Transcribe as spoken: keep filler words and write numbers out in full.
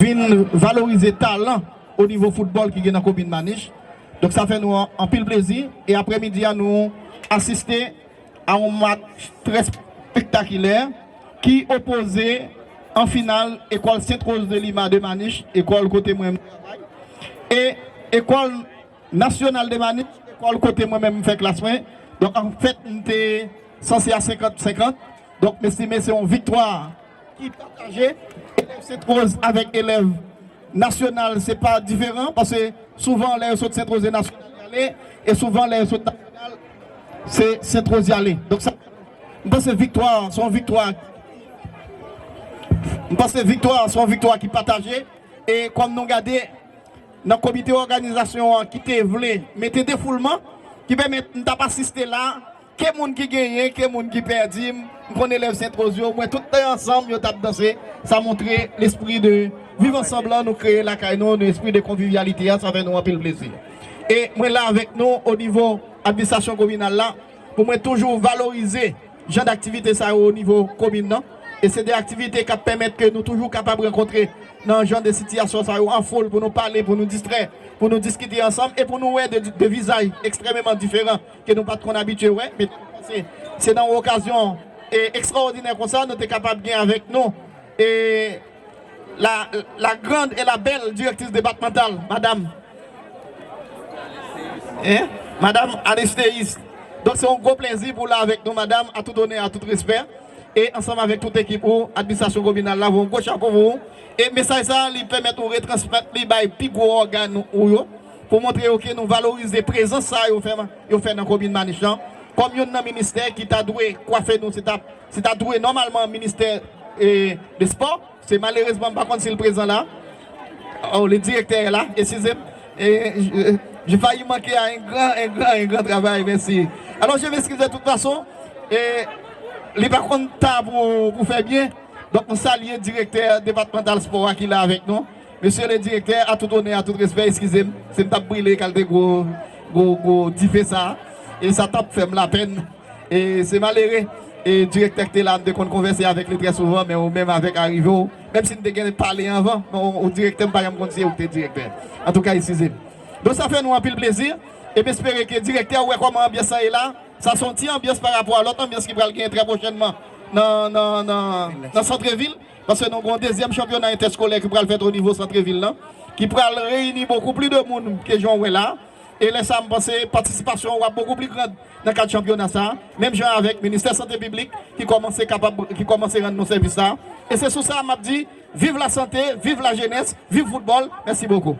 vin valorize talan o nivo foutbòl ki gen nan komin Manich. Donk sa fè nou an- anpil plezi. E aprèmidi a nou asiste a yon match trè espektakilè ki opoze an final ekòl Sainte Rose de Lima de Manich, ekòl kote mwen menm travay, e ekòl National de Manich, ekòl kote mwen menm m fè klas mwen. Donk anfèt m te sanse a senkant senkant. Donk m estime se yon viktwa ki pataje. Elèv Sainte Rose avèk elèv National se pa diferan, paske souvan lè yo sot Sainte Rose e National y ale, e souvan lè yo sot National se Sainte Rose y ale. Donk sa, m panse viktwa se yon viktwa, m panse viktwa se yon viktwa ki pataje. E kòm nou gade nan komite òganizasyon an ki te vle mete defoulman ki pèmèt m t ap asiste la, ke moun ki genyen, ke moun ki pèdi, m konn elèv Sainte Rose yo, mwen tout te ansanm yo t ap danse. Sa montre lespri de viv ansanm lan nou kreye lakay nou, nou espri de konvivyalite a, sa fè nou anpil plezi. E mwen la avèk nou o nivo administrasyon kominal la pou mwen toujou valorize jan d aktivite sa yo o nivo komin nan. E se de aktivite k ap pèmèt ke nou toujou kapab rankontre nan jan de sitiyasyon sa yo an foul pou nou pale, pou nou distrè, pou nou diskite ansanm e pou nou wè de, de vizaj ekstrèmeman diferan ke nou pa t konn abitye wè. Men se, se nan yon okazyon e ekstraòdinè konsa nou te kapab gen avèk nou e la, la grande et la belle directrice départementale, madame, hein, madame Anne Estéis. Donk se yon gwo plezi pou w la avèk nou, madame, a tout onè, a tout respè. E ansanm avèk tout ekip ou, administrasyon kominal la, voye yon gwo chapo pou ou. E mesaj sa a, li pèmèt ou retransmèt li bay pi gwo ògàn ou yo, pou montre yo ke nou valorize prezans sa a yo fè, yo fè nan komin Manich lan. Kòm youn nan ministè ki ta dwe kwafe nou, se ta, se ta dwe nòmalman ministè e, de spò. Se malerezman, m pa konn si l prezan la. Oh, le directeur est là, excusez-moi. Et je, je failli manquer à un grand, un grand, un grand travail, merci. Alors, je m'excuse de toute façon. Et li pa konn ta pou, pou fè byen. Donk, nou salye direktè depatmantal spò a ki la avèk nou. Mesye le direktè, a tout onè, a tout respè, eskize m. Se m t ap brile kalte gwo, gwo, gwo dife sa. E sa t ap fè m lapèn. E se malere. E direktè k te la, m te konn konvèse avèk li trè souvan, men ou menm avèk arive w, menm si n te gen pale anvan, men ou, ou direktè, m pa janm konn si ou te direktè. Antouka, eskize m. Donk, sa fè nou anpil plezi. E m espere ke direktè wè kòman anbyans lan ye la. Sa se yon ti anbyans pa rapò a lòt anbyans ki pral genyen trè pwochènman nan, nan, nan, nan santrevil. Paske nou gen yon dezyèm chanpyona entèskolè ki pral fèt o nivo santrevil lan, ki pral reyini bokou pli de moun ke jan w wè la. E lè sa, m panse patisipasyon w ap bokou pli grand nan kad chanpyona sa, menm jan avèk Ministè Sante Piblik ki kòmanse kapab, ki kòmanse rann nou sèvis sa. E se sou sa m ap di, viv lasante, viv lajenès, viv foutbòl. Mèsi bokou.